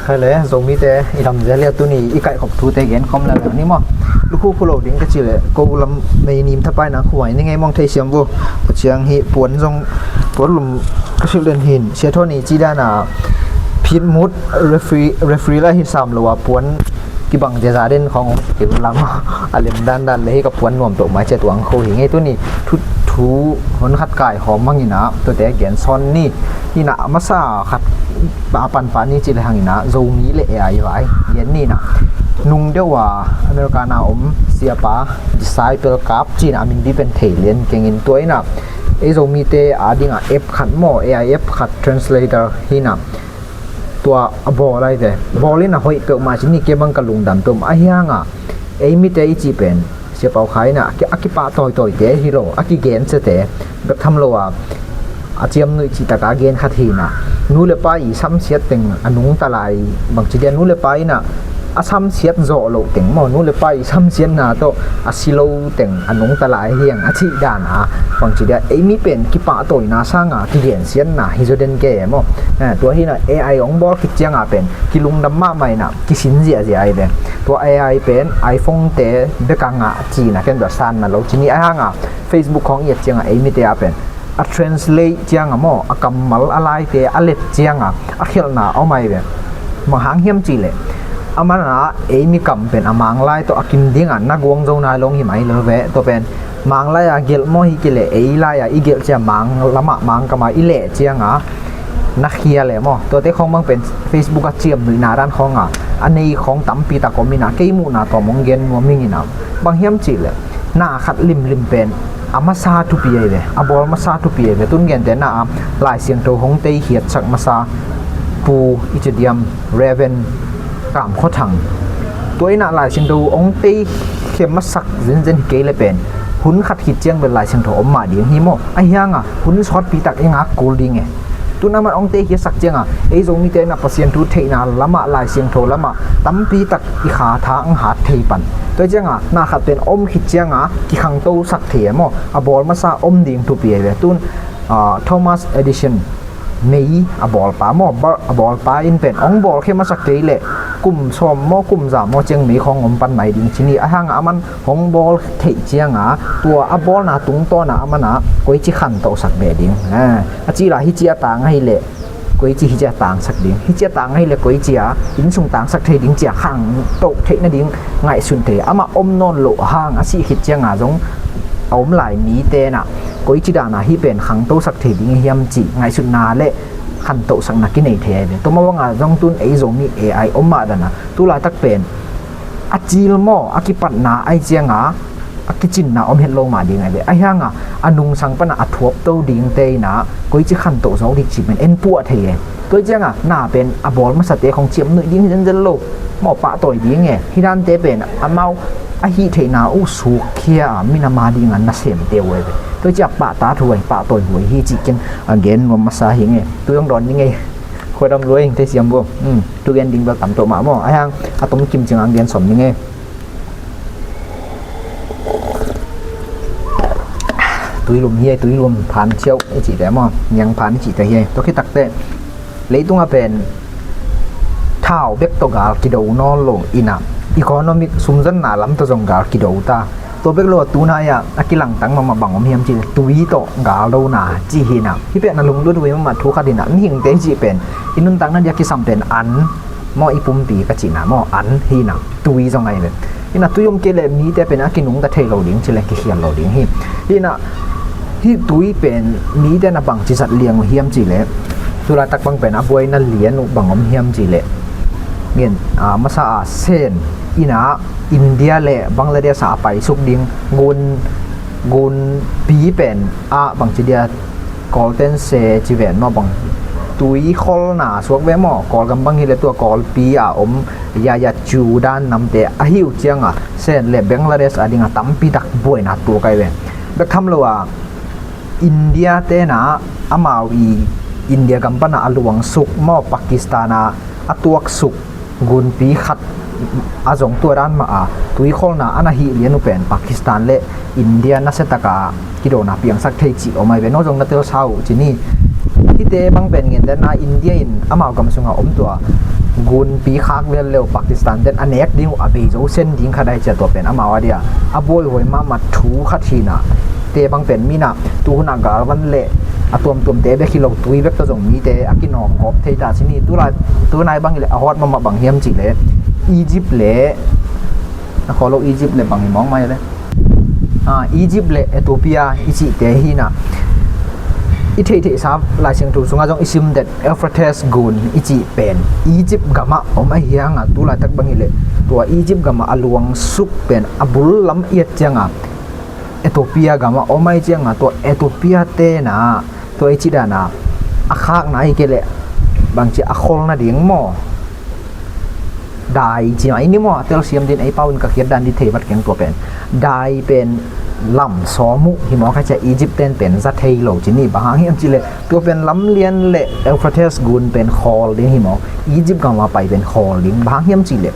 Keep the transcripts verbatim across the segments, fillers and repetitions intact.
Hei le, Zomite i lam zel le tuni i kaihkhop thute gen khawm le ni maw. Lukhu khu lo ding ka ci le, ko lam mei nim thapai nang khuai ni ngei mong thei siam vo. Ka ciang hi puan zong, puan lum ka silh den hin, sia thaw ni ci dana pit mut referee, referee la hi sam lo a puan kibang zia za den khong keu lam a lem dan dan le hi ka puan nuam to mai cia tuang kho hi ngei tuni thu, thu hon khat kai hawm mangina tute gen sawn ni. Hina masa khat a panpa ni ci le hangina Zomi le A I vai gen nina. Nung deuh a America na om siapa Disciple Kap cina a min bi pen thei lian kengin tua ina ei Zomite a dinga app khat maw, A I app khat translator hina tua a bawl ai ve. Bawl in a hoih peuhmah ci ni, kei bang ka lungdam peuhmah a hianga ei mite i ci pen siapau kha ina a kipah tawitawite hi lo, a kigen ciate bek tham lo a a ciamnuih cih taka gen khat hina. Nu le pa i samsiat teng a nungta lai bangci dia, nu le pa ina a samsiat zawh loh teng maw, nu le pa i samsiatna tawh a si lo teng a nungta lai hiang a cih dana bangci dia ei mi pen kipah tawina sanga kigensiatna hi zaw den ke maw. Eh, tua hina A I ong bawl khit cianga pen kilungdam mahmah ina kisin ziahziah ai ve. Tua A I pen iPhone te beka ngah cina ken bia sanna lo cini a hanga Facebook khong i et cianga ei mite a pen a translate cianga maw, a kammal a laite a let cianga a khelhna a om ai ve. Bang hang hiam cih leh a mana ei mi kam pen a mang lai tawh a kim dinga na guang zo nai long hi mai lo ve. Tua pen mang lai a gelh maw hi kei leh ei lai a i gelh cia mang lamah mang kama i leh cianga na khia le maw. Tuate khong bang pen Facebook a ciamnuihna dan khonga a nei khong tampi tak om ina kei muhna tawm ong gen nuam ing ina. Bang hiam cih leh na khat limlim pen a masa thupi ai ve, a bawl masa thupi ai ve. Tun gente na a Lai Siangtho hong teikhiatsak masa Pu i ci diam Reverend Kam Khua Thang. Tua ina Lai Siangtho hong teikhia masak zenzen hi kei le pen hun khat khit ciang bel Lai Siangtho om mah ding hi maw. A hianga hun sawtpi tak i ngak kul ding e. Tun aman ong teikhiasak cianga ei Zomite na Pasian thu theihna lamah Lai Siangtho lamah tampi tak i kha tha ang hat thei pan. Tua cianga na khat pen om khit cianga kikhangto sak thei e maw. A bawl masa om ding thupi ai ve. Tun ah, Thomas Edison mei a bawlpa maw, bulb a bawlpa in pen ong bawl khia masak kei leh kum sawm maw kum za maw ciang mei khong om pan mai ding cini a hanga aman hong bawl theih cianga tua a bawlna tungtawna a mana koici khantohsak ve ding. A cila hici a tang ahileh koici hici a tangsak ding, hici a tang ahileh koici a innsung tangsak thei ding cia khantoh theih nading ngaihsun thei. Amah om nawn loh hang a sih khit cianga zong a om lai mi tenah koici dana hih pen khangtosak thei ding hiam cih ngaihsutna le khantohsakna kinei thei ai ve. Tua mah banga zong tun ei Zomi A I om mah dana tulaitak pen a cil maw a kipatna ai cianga a kicinna om het lo mah ding ai ve. A hianga a nungsang pana a thuapto dingte ina koici khantoh zawk dik cih pen en puah thei e. Tua cianga na pen a bawl masate khong ciamnuih ding hi zenzen lo maw, pahtawi ding e. Hidante pen amau a hih theihna uh sukkhia a minama dinga nasemte uh ai ve. Tua cia pahta thu ai, pahtawi huai hi cih ken a gen nuam masa hi nge. Tui hong dawn ding e. Khuadam luai hing thei siam bo. Tu gen ding bel tam toh mah maw. A hiang a tom kim cinga gen sawm ding e. Tuilum hi, tuilum phan ciau i cihte maw, niang phan i cihte hi. Tua khitakte leitunga pen thau bek tawh gal kido nawn lo ina economic sumzonna lam tawh zong gal kido ta. Tua bek lo a tunai-ah a kilangtang mahmah bang om hiam cih tui tawh gal dona cih hina. Hih pen a lunglut huai mahmah thu khat hina. Mihingte cih pen i nuntakna dia kisam pen an maw, i pumpi ka cihna maw, an hina. Tui zong ahi le ina tui om kei le mite pen a kinungta thei lo ding ci le kikhial lo ding hi. Hina hih tui pen mite na bangci zat liang uh hiam ci le tulaitak bang pen a buaina lian uh bang om hiam ci le ngen a masa a sen ina India le Bangladesh a paisuk ding gun gunpi pen a bangci dia Kawlten se ci ven maw bang tui kholna suak ve maw, Kawlgam bang hi le tua Kawlpi a om yaya cu dan namte ahi uh cianga sen le Bangladesh a dinga tampi tak buaina tua kai ve. Bek tham lo a India tena amau i India gam pana a luangsuk maw Pakistan a a tuaksuk gunpi khat a zong tua dan mah a tuikholna a na hih lian uh pen Pakistan le India nasia taka kidona piangsak thei cih om ai ve. No zong na telsa uh ci ni. Hihte bang pen ngen den a India in amau gam sunga om tua gunpi khak lianleu Pakistan ten a nek ding uh a bei zo sen ding khat ai cia tua pen amau a dia a buaihuai mahmah thu khat hi na. Te bang pen mi na tuhuna galvan le a tuamtuam te bek hi lo tui bek ta zong mite a kinawk kawp thei ta ci ni. Tulai tunai bang hi le a hot mahmah bang hiam ci le Egypt le a kholo Egypt le bang hi mawng mai le Egypt le Ethiopia i cihte hi na. I theihtheihsa Laisiangtho sungah zong i simdet Euphrates gun i cih pen Egypt gamah om ahi hanga tulaitak bang hileh tua Egypt gamah a luangsuk pen a bul lam iat cianga Ethiopia gamah om ahi cianga tua Ethiopia tena tua i cih dana a khakna i kei leh bangci a kholna ding maw? Dai ci mai ni maw a telsiam din ei pau in ka khiat dan di thei vat keng tua pen dai pen lam sawm uh hi maw kha cia Egypt ten pen za thei lo ci ni bang hang hiam ci le tua pen lam lian le Euphrates gun pen khawl ding hi maw Egypt gama pai pen khawl ding bang hang hiam ci le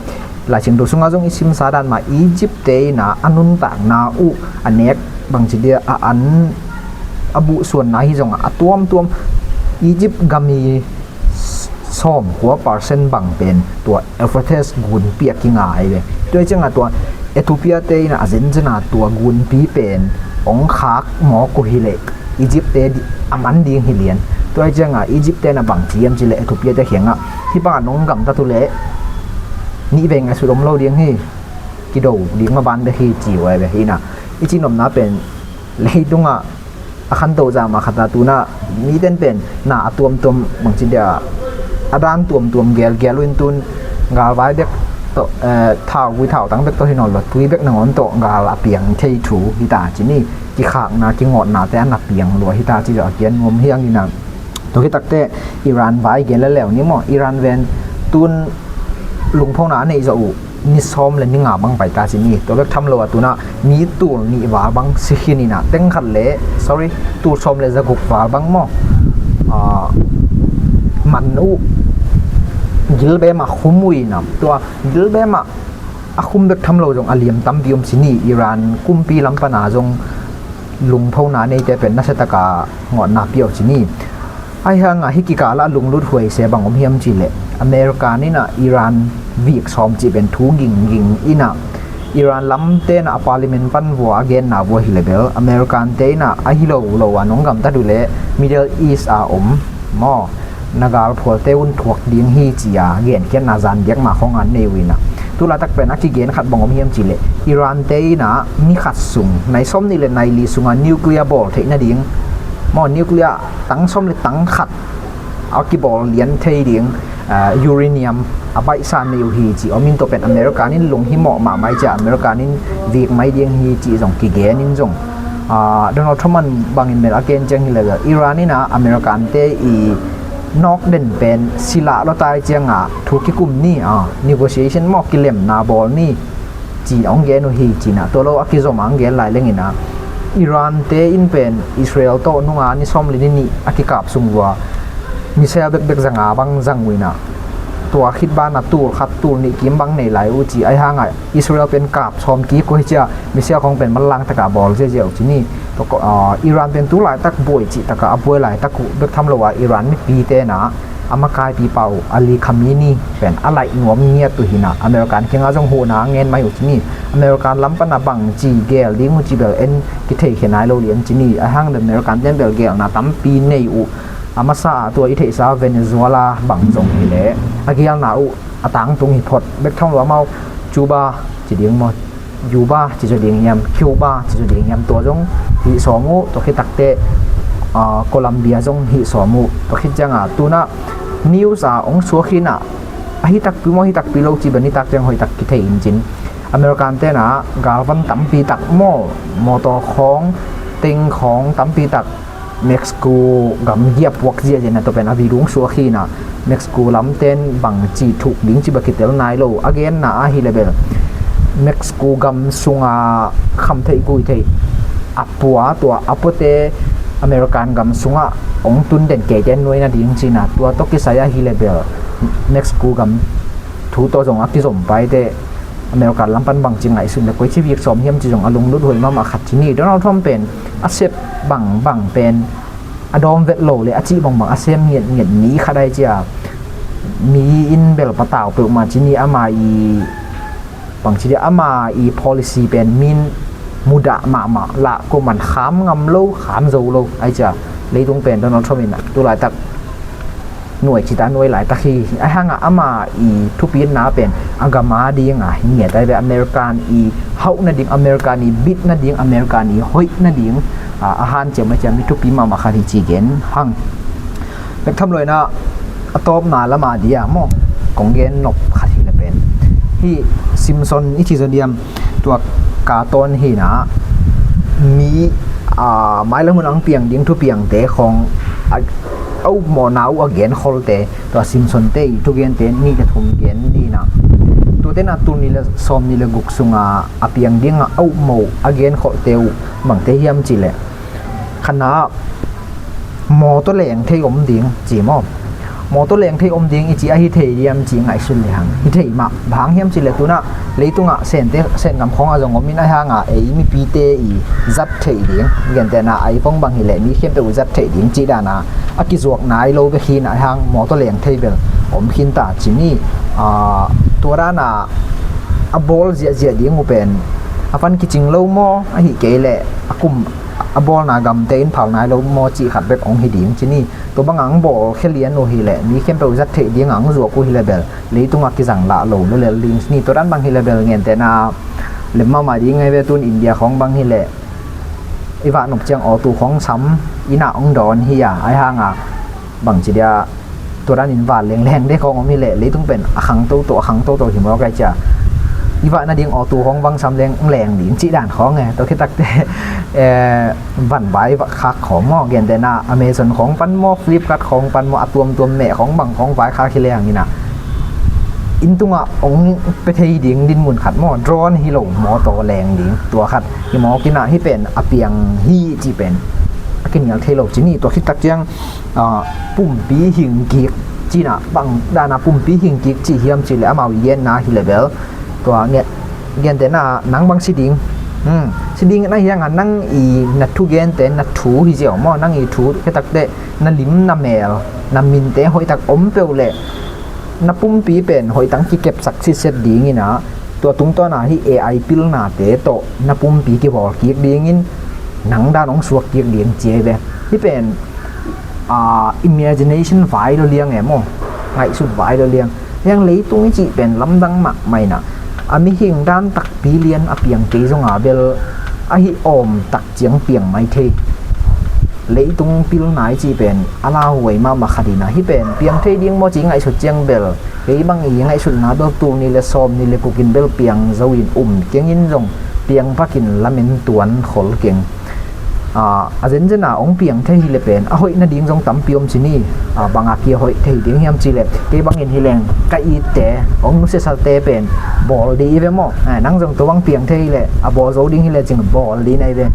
Laisiangtho sungah zong i simsa dan ma Egypt te ina a nuntakna uh a nek bangci dia a an a buhsuanna hi zongah a tuamtuam Egypt gami sawmkua percent bang pen tua Euphrates gunpi a kingai ve. Tua hi cianga tua Ethiopia te ina a zenzen a tua gunpi pen ong khak mawk uh hileh Egypt te a man ding hi lian. Tua hi cianga Egypt te na bang ci hiam ci le Ethiopia te khiangah hi banga nong gamtat uh leh nih vei ngai sut om lo ding hi kido ding ma ban bek hi ci uh ai ve hi na. I ci nopna pen leitungah a khanto zama khata tuna miten pen na a tuamtuam bangci dia a dan tuamtuam gelgel uh in tun galvai bek tawh thau gui thau tang bek tawh hi nawn lo tui bek nangawn tawh gal a piang thei thu hita ci ni kikhakna kingawtnate a na piang lua hita ci zawh a kian nuam hiang ina. Tua khitakte Iran vai gel a leu ni maw Iran ven tun lungphona a neih zawh uh ni sawm le ni nga bang pai ta ci ni tua bek tham lo a tuna mi tul nih val bang si khin ina teng khat le sorry tul sawm le zaguk val bang maw man uh gilbe mah khum uh ina tua gilbe mah a khum bek tham lo zong a liam tampi om ci ni Iran kumpi lam pana zong lungphona neite pen nasia taka ngawtna piau ci ni. Ahi hanga hi kikala lunglut huai se bang om hiam ci le America nina Iran vik sawm ci pen thu gingging ina Iran lam tena a parliament pan vua a genna vua hi le bel American te ina a hi lo lo a nong gamtat uh le Middle East a om maw na galphualte un thuak ding hi ci a genkhiatna zan diak ma khong an nei uh ina. Tulaitak pen a kigen khat bang om hiam ci le Iran te ina ni khat sung nai sawm nih le nai li sunga nuclear bawl theih nading maw nuclear tang sawm le tang khat a kibawl lian thei ding uranium a baihsa nei uh hi ci om in tua pen American in lung hi mawh mahmai cia American in vik mai ding hi ci zong kigen in zong Donald Trump an bangin mel a ken ciang hi le Iran ina American te i nawk den pen sila lo tai cianga thu kikum ni negotiation maw kilemna bawl ni ci ong gen uh hi cina tua lo a kizom ang gen lai lengina Iran te in pen Israel tawh nunga ni sawm le ni nih a kikap sung vua missile bekbek zanga bang zang uh ina tua khit bana tul khat tul nih kim bang nei lai uh ci ai hanga Israel pen kap sawm kik uh hi cia missile khong pen manlang taka bawl ziazia uh ci ni. Iran pen tulaitak buai cih taka a buai laitak uh bek tham lo a Iran mipi tena a makaipi pau Ali Khamenei pen a laih nuam ngiat uh hina American kinga zong huhna a ngen mai uh ci ni. American lam pana bang ci gel ding uh ci bel en kithei khe nai lo lian ci ni. A hang le American ten bel gelna tampi nei uh a masa a tua i theihsa Venezuela bang zong hi le a gelna uh a tangtung hi phot bek tham lo amau Cuba ci ding maw Cuba ci zaw ding hiam Cuba ci zaw ding hiam tua zong hih sawm uh tua khitakte Colombia zong hih sawm uh tua khit cianga tuna news a ong suak hina ahi takpi maw hi takpi lo ci bani tak ciang hoih tak kithei in cin American tena galvan tampi tak maw motor khawng teng khawng tampi tak Mexico gam hi a puak ziahziah na tua pen a video suak hi na Mexico lamten bang ci thuk ding ci ba kitel nai lo a genna ahi le bel Mexico gam sunga kham theih gui theih a pua tua a puate American gam sungah ong tun den keiten nuaina ding cina tua tawh kisai ahi le bel Mexico gam thu tawh zong a kizom paite American lam pan bang ci ngaihsun le koi ci vik sawm hiam ci zong a lunglut huai mahmah khat ci ni. Donald Trump pen a sep bangbang pen a dawm vet lo le a cih bangbang a sem ngiatngiat mi khat ai cia Mi in bel patau peuhmah ci ni, ama i bangci dia, ama i policy pen min mudah mahmah lah, kuaman kham ngam lo, kham zo lo. Ai cia leitung pen Donald Trump in tulaitak nuai cita nuai laitak hi. Ai hanga ama i thupitna pen a gama dinga hi ngiat ai ve. American i hauh nading, American i bit nading, American i hoih nading a hanciam ai cia mi thupi mahmah khat hi ci gen hang. Bek tham loina a tawpna lama dia maw, kong gen nop khat hi le pen hi Simpson i ci zaw diam, tua cartoon hina mi a mailam hun ang piang ding thupiangte khong a upmawhna uh a gen kholte, tua Simpson te i thugente nih le thum gen nina. Tuate na tul ni le sawm ni le guk sunga a piang dinga a upmawh a gen kholte uh bangte hiam ci le, khatna mawtaw leng thei om ding ci maw? Mawtaw leng thei om ding i ci a hi thei diam ci ngaihsun le hang. Hi thei mah. Bang hang hiam ci le tuna leitungah sente, sengam khong a zong om in ai hanga ei mipite i zat thei ding. Gentehna iPhone bang hi le mi khempeuh i zat thei ding ci dana a kizuak nai lo bek hi na ai hang mawtaw leng thei bel om khin ta ci ni. Tua dana a bawl ziahziah ding uh pen a van kicing lo maw, ahi kei le a kum a bawlna gamte in phal nai lo maw cih khat bek hong hi ding ci ni. Tua banga ang bawl khia lian uh hi le mi khempeuh zat theih ding ang zuak uh hi le bel leitungah kizang lah lo lo lel ding ci ni. Tua dan bang hi le bel gentehna lem mahmah ding ngai ve, tun India khong bang hi le i vah nop ciang awtu khong sam ina hong dawn hi a, ai hanga bangci dia tua danin val lengleng de khong om hi le leitung pen a khang toto, a khang toto hi mawk ai cia. I vah nading awtu khong bang sam leng leng ding cih dan khong e. Tua khitakte van vai khak khong maw, gentehna Amazon khong pan maw, Flipkart khong pan maw, a tuamtuam meh khong bang khong vai khak hi leng ina inn tungah hong pe thei ding dinmun khat maw, drone hi lo, mawtaw leng ding tua khat hi mawk ina, hi pen a piang hi cih pen a kinial thei lo ci ni. Tua khitak ciang pumpi hing kik cina bang dana pumpi hing kik ci hiam ci le amau i genna hi le bel tua nge gentehna nang bang si ding, si ding na hianga nang i na thu gente na thu hi ziau maw, nang i thu khitakte na lim na mel na minte hoihtak om peuh le na pumpi pen hoihtak kikepsak sitset ding ina, tua tungtawna hi A I pilnate tawh na pumpi kibawl kik dingin nang dan hong suak kik ding ci ai ve. Hi pen imagination vai lo liang e maw, ngaihsut vai lo liang. Hiang leitung i cih pen lamdang mahmah ina a mihing dan takpi lian a piang kei zonga bel ahi awm tak ciang piang mai thei. Leitung pilna i cih pen a lauhuai mahmah khat ina, hi pen piang thei ding maw ci ngaihsut ciang bel kei bang i ngaihsutna bel tul ni le sawm ni le kukin bel piang zo in um kengin zong piang pakin lamen tuan khol keng. A zenzen a hong piang thei hi le pen a hoih nading zong tampi om ci ni. Banga kia hoih thei ding hiam ci le kei bangin hi leng ka itte hong nusiasate pen bawl di i ve maw? Nang zong tua bang piang thei hi le a bawl zo ding hi le cing bawl di na i ve.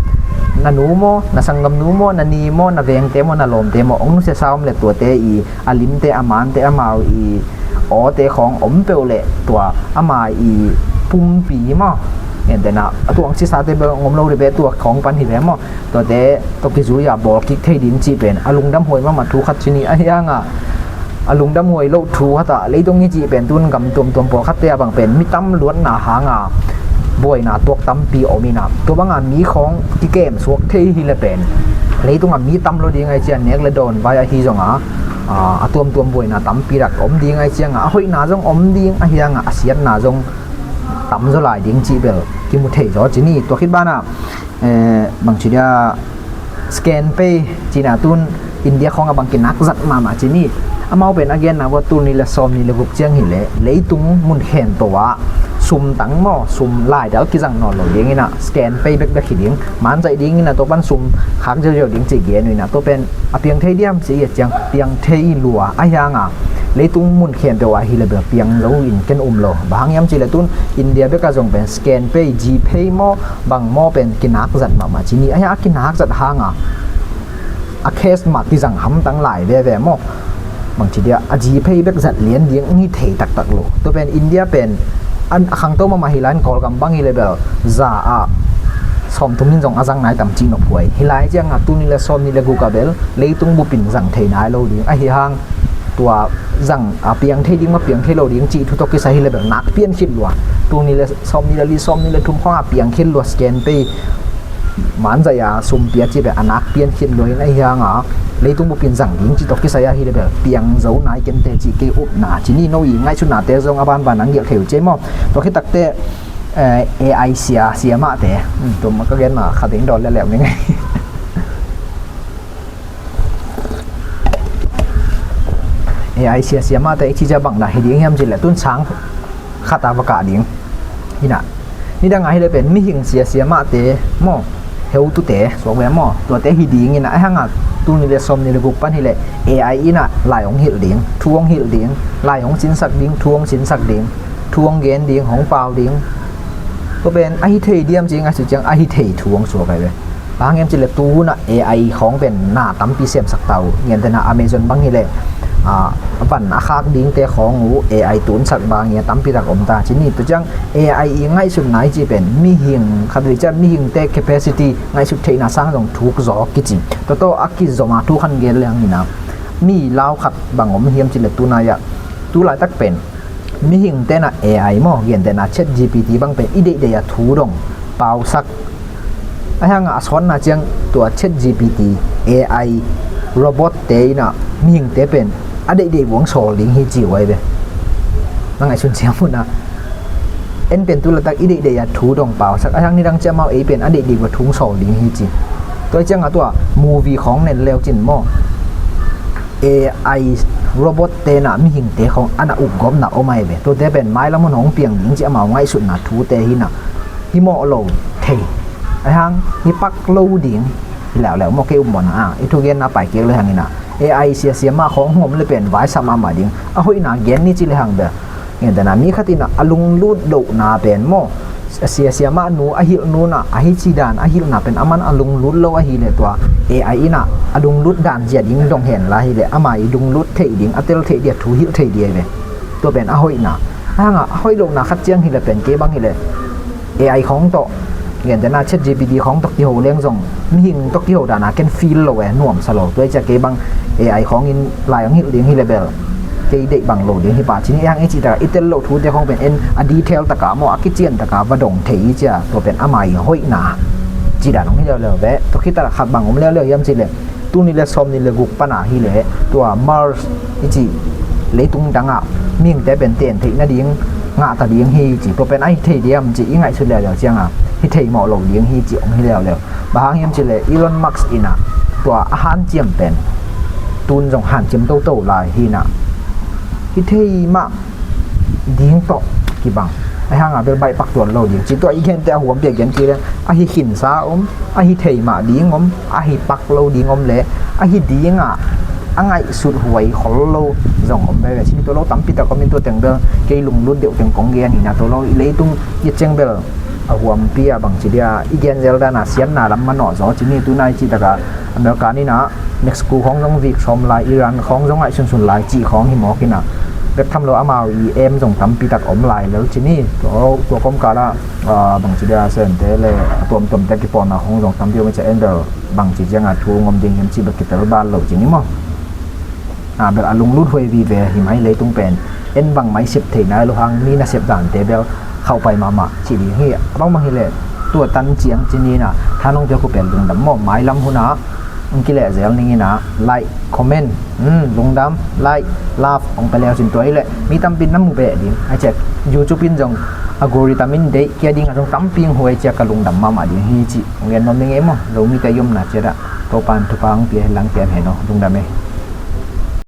Na nu maw, na sanggamnu maw, na ni maw, na vengte maw, na lawmte maw hong nusiasa om le tuate i a limte a mante amau i awte khawng om peuh le tua ama i pumpi maw, gentehna a tuang sisate bel ngom lo ri ve, tua khawng pan hi ve maw, tuate tua kizui a bawl kik thei ding cih pen a lungdam huai mahmah thu khat ci ni. A hianga a lungdam huai loh thu khatah leitung hi cih pen tun gam tuamtuam pawlkhatte a bang pen mi tam luatna hanga buaina tuak tampi om ina, tua banga mi khawng kikem suak thei hi le pen leitunga mi tam lo ding ai cia, nek le dawn vai ahi zonga a tuamtuam buaina tampi rak om ding ai cianga a hoihna zong om ding a hianga a siatna zong tam zaw lai ding cih bel kimu thei zaw ci ni. Tua khit bana bangci dia scan pay cina tun India khawng a bang kinak zat mahmah ci ni. Amau pen a genna bua tul ni le sawm ni le guk ciang hi le leitung mun khempeuh ah sum tang maw, sum laidal kizang nawn lo ding ina scan pay bekbek hi ding, manzaih ding ina tua pan sum khak ziauziau ding ci gen uh ina tua pen a piang thei diam ci i a ciang piang thei lua a hianga leitung mun khempeuh ah hi le bel piang zo in ken um lo. Bang hang hiam ci le tun India bek a zong pen scan pay, GPay maw, bang maw pen kinak zat mahmah ci ni. A hiang a kinak zat hanga a cash mah kizang hamtang lai veve maw? Bangci dia a GPay bek zat lian ding ngi thei taktak lo. Tua pen India pen a khangto mahmah hi lai in Kawlgam bang hi le bel za ah sawmthum in zong a zang nai tam ci nop huai hi lai cianga tul ni le sawm ni le guk a bel leitung bupin zang thei nai lo ding ahi hang tua zang a piang thei ding maw, piang thei lo ding cih thu tawh kisai hi leh bel nak pian khit lua. Tul nih le sawm nih le li, sawm nih le thum khawng a piang khit lua, scan pei manzai a sum pia cih bel a nak pian khit lua in, ahi hang a leitung bup in zang ding cih tawh kisai a hi leh bel piang zo nai kei teh cih kei upna ci ni. No i ngaihsutnate zong a banban nang gelh thei uh ci ei maw. Tua khit takteh, eh, A I sia, sia mahte, hmm, tua mah ka gen ma khat ding dawn leuleu ning. A I sia, sia mahte i cih ciang bang na hi ding hiam cih leh tun sang khat a va kah ding. Hi na, nidang a hi leh pen mihing sia, sia mahte maw, heutute suak ve maw, tuate hi ding in a, ahi hang a tul nih le sawm nih le guk pan hi leh A I in a lai hong hilh ding, thu hong hilh ding, lai hong sinsak ding, thu hong sinsak ding, thu hong gen ding, hong pau ding. Tua pen a hi thei diam ci ngaihsut ciang a hi thei thu hong suak ahi ve. Bang hang hiam cih leh tu hun a A I khawng pen na tampi semsak ta uh. Gentehna Amazon bang hi leh, a, van a khak dingte khawng uh A I tunsak bang hi a tampi tak om ta ci ni. Tua ciang A I i ngaihsutna i cih pen mihing khat vei ciang mihingte capacity, ngaihsut theihna sang zong thuk zaw kici. Tua tawh a kizom a thu khat gen leng hi na, mi lau khat bang om hiam cih leh tu nai ah, tu laitak pen mihingte in a A I maw, gentehna Chat G P T bang pen i deihdeih a thu dong pausak. Ahi hang a a sawtna ciang tua Chat G P T, A I, robot te in a mihingte pen a deihdeih vuang sawl ding hi ci uh ahi ve. Na ngaihsun ciang hun a, en pen tu laitak i deihdeih a thu dong pausak, ahi hang nidang ciang amau ei pen a deihdeih vua thu sawl ding hi ci. Tua ciang a tua movie khawng nen leu cin maw, A I robot te in a mihingte khawng a na ukgawpna om ahi ve. Tuate pen mailam hun hong piang ding ci amau ngaihsutna thute hi na, hi mawh lo thei. Ahi hang hi pak lo ding hi leuleu maw, kei upmawhna a i thugenna pai kik le hang in a, A I sia, sia mah khawng hong om le pen vaisa mahmah ding. A hoihna gen ni ci le hang bel, gentehna mi khat in a a lunglut lohna pen maw, a sia, sia mah nu a hilh nu in a, a hi ci dan a hilhna pen aman a lunglut lo ahi leh tua A I in a a lunglut dan zia ding dong hen la hi leh ama i lunglut theih ding, a tel theih ding a thu hilh thei ding ahi ve. Tua pen a hoihna. Ahi hang a a hoih lohna khat ciang hi leh pen kei bang hi leh A I khawng tawh, gentehna Chat G P T khawng tawh kiho leng zong mihing tawh kiho dan a ken feel lo e, nuamsa lo. Tua hi ciang kei bang A I khawng in lai hong hilh ding hi leh bel kei deih bang lo ding hi pah ci ni. Ahi hang i cih tak a i tel loh thute khawng pen en a detail tak a maw, a kician tak a va dong thei i ci a, tua pen ama i hoihna ci dan hong hi leuleu ve. Tua khit tak a khat bang om leuleu hiam cih leh, tul nih le sawm nih le guk pan a hi leh tua Mars i cih leitung dang ah mihingte pen ten theih nading ngah ta ding hi ci. Tua pen a hi thei diam ci i ngaihsut leuleu ciang a hi thei mawh lo ding hi ci hong hi leuleu. Bang hang hiam cih leh Elon Musk in a tua a hanciam pen tun zong hanciam toto lai hi na, hi thei mah ding tawh kibang. Ahi hang a bel baih pak tuan lo ding ci. Tua i gente a huampi a gen kik leng, a hi khinsa om, a hi thei mah ding om, a hi pak lo ding om leh a hi ding a a ngaihsut huai khol lo zong om veve ci ni. Tua lo tampi tak om in, tua teng bel kei lunglut deuh teng kong gen hi na. Tua lo i leitung i ciang bel a huampi a bang ci dia i gen zel dan a siatna lam manawh zaw ci ni. Tu nai cih tak a America in a Mexico khawng zong vik sawm lai, Iran khawng zong ngaihsunsun lai cih khawng hi mawk in a, bek tham lo amau i em zong tampi tak om lai lel ci ni. Tua, tua kawmkal ah, ah, bang ci dia sente le a tuamtuamte kipawlna khawng zong tampi om i ci a, en bel bang ci ciang a thu ngom ding hiam cih bek kitel bal lo ci ni maw. Ah, bel a lunglut huai vive hi mai, leitung pen en bangmah i sep thei nai lo hang, mi nasep dante bel khauh pai mahmah ci ding hi. A bangbang hi leh tua tan ciang ci ni na, thanungte khu pen lungdam maw, mailam hun a hong kileh zel ning in a, like, comment, hmm, lungdam, like, love hong pia leu cin tua hi leh mi tampi in na mu beh ding. Ai ciak YouTube in zong algorithm in deih kia ding a zong tampi hong huai ciak ka lungdam mahmah ding hi ci hong gen nuam ning ei maw. Zomite i omna ciat ah Topa'n thupha hong pia hen lang, kem hen aw, lungdam ei.